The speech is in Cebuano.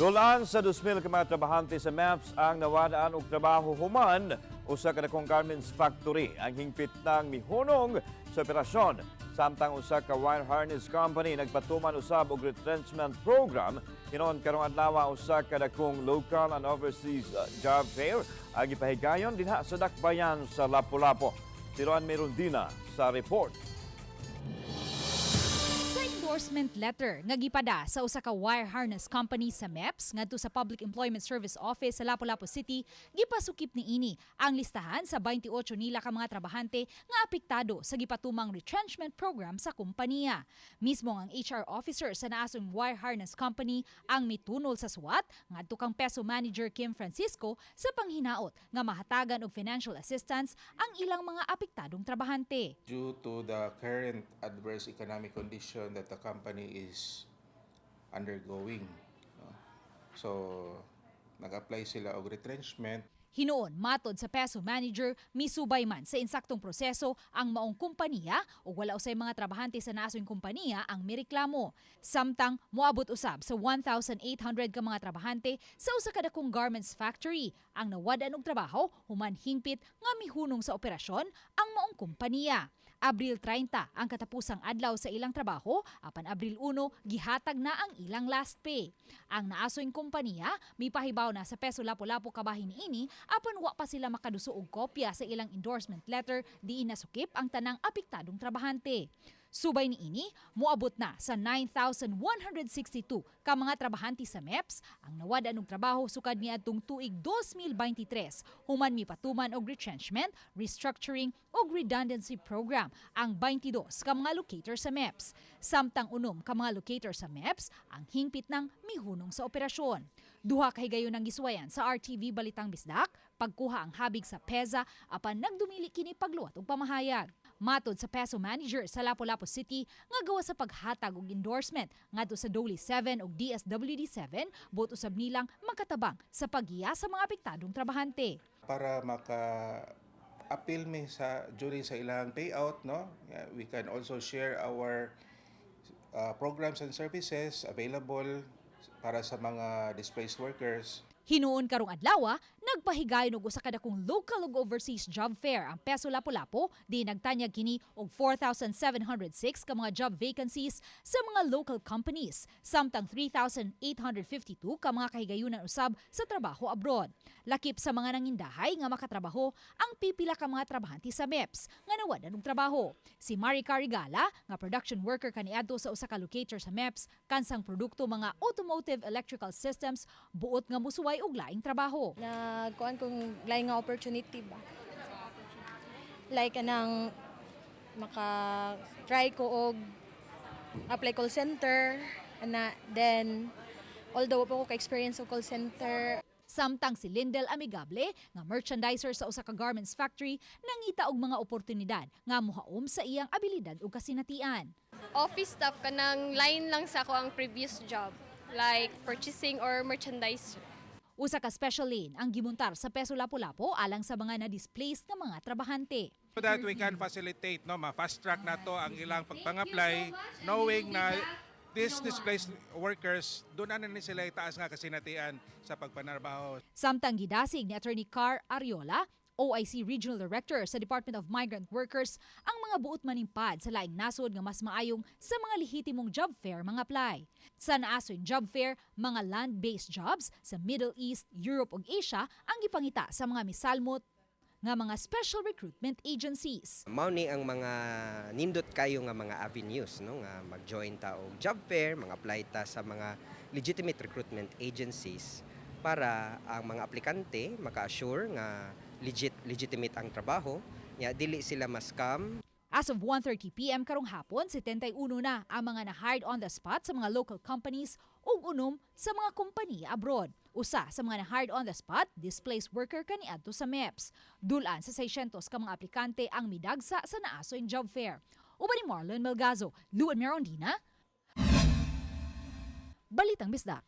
Dulaan sa 2,000 ka mga trabahante sa MEPS ang nawadaan og trabaho human usa ka dakong garments factory ang hingpit nang mihunong sa operasyon. Samtang usa ka wire harness company nagpatuman usab og retrenchment program. Hinuon karong adlaw, usa ka dakong local and overseas job fair ang gipahigayon dinha sa dakbayan sa Lapu-Lapu. Si Roan Merundina sa report. Sa endorsement letter nga gipada sa usa ka wire harness company sa MEPS ngadto sa Public Employment Service Office sa Lapu-Lapu City, gipasukip niini ang listahan sa 28 nila ka mga trabahante nga apektado sa gipatumang retrenchment program sa kompanya. Mismo ang HR officer sa naasong wire harness company ang mitunol sa suwat ngadto kang PESO manager Kim Francisco sa panghinaot nga mahatagan og financial assistance ang ilang mga apektadong trabahante. Due to the current adverse economic condition that the company is undergoing, no? So, nag-apply sila og retrenchment. Hinuon, matod sa PESO manager, misubay man sa insaktong proseso ang maong kompanya ug wala usay mga trabahante sa naasong kompanya ang mireklamo. Samtang moabot usab sa 1,800 ka mga trabahante sa usa ka dakong garments factory ang nawad-an og trabaho human hingpit nga mihunong sa operasyon ang maong kompanya. Abril 30 ang katapusang adlaw sa ilang trabaho, apan Abril 1 gihatag na ang ilang last pay. Ang naasoing kompanya mipahibaw na sa PESO Lapu-Lapu kabahin niini, apan wa pa sila makaduso og kopya sa ilang endorsement letter diin nasukip ang tanang apektadong trabahante. Subay niini, moabot na sa 9,162 ka mga trabahante sa MEPS ang nawad-an og trabaho sukad niadtong tuig 2023 human mipatuman og retrenchment, restructuring ug redundancy program ang 22 ka mga locator sa MEPS. Samtang 6 ka mga locator sa MEPS ang hingpit ng mihunong sa operasyon. Duha ka higayon ang gisuwayan sa RTV Balitang Bisdak, pagkuha ang habig sa PEZA, apan nagdumili kini pagluwat og pamahayag. Matod sa PESO manager sa Lapu-Lapu City nga gawas sa paghatag og endorsement ngadto sa DOLE 7 ug DSWD 7, buot usab nilang makatabang sa paggiya sa mga apektadong trabahante. Para maka appeal mi sa during sa ilang payout, no? Yeah, we can also share our programs and services available para sa mga displaced workers. Hinuon karong adlaw, nagpahigayon og usa ka dakong local ug overseas job fair ang PESO Lapu-Lapu, di nagtanyag kini og 4,706 ka mga job vacancies sa mga local companies, samtang 3,852 ka mga kahigayunan usab sa trabaho abroad. Lakip sa mga nangindahay nga makatrabaho ang pipila ka mga trabahante sa MEPS nga nawad-an og trabaho. Si Mari Carigala, nga production worker kaniadto sa usa ka locator sa MEPS, kansang produkto mga automotive electrical systems, buot nga musuway og laing trabaho. Nagkuan kong lain nga opportunity ba. Like anang maka try ko og apply call center ana, then although wa pa ko ka-experience og call center. Samtang si Lindel Amigable, nga merchandiser sa usa ka garments factory, nangita og mga oportunidad nga mohaom sa iyang abilidad ug kasinatian. Office staff, kanang line lang sa akoang previous job, like purchasing or merchandise. Usa ka special lane ang gimuntar sa PESO Lapu-Lapu alang sa mga na-displaced nga mga trabahante. So that we can facilitate, no, ma-fast track nato ang ilang pagpang-apply, knowing na these displaced workers doon na ni sila itaas nga kasinatian sa pagpanarbaho. Samtang gidasig ni Attorney Car Ariola, OIC Regional Director sa Department of Migrant Workers, ang mga buot manimpad sa laing nasod nga mas maayong sa mga lehitimong job fair mga apply. Sa naasoy job fair, mga land-based jobs sa Middle East, Europe ug Asia ang gipangita sa mga misalmot nga mga special recruitment agencies. Mao ni ang mga nindot kayo nga mga avenues, no, nga mag-join ta og job fair, mga-apply ta sa mga legitimate recruitment agencies para ang mga aplikante maka-assure nga legitimate ang trabaho, nya dili sila ma-scam. As of 1:30 p.m. karong hapon, 71 na ang mga na-hired on the spot sa mga local companies ug 6 sa mga kompanya abroad. Usa sa mga na-hired on the spot, displaced worker kaniadto sa MEPS. Dulan sa 600 ka mga aplikante ang midagsa sa naasoy job fair. Uban ni Marlon Melgazo, Luan Merondina, Balitang Bisdak.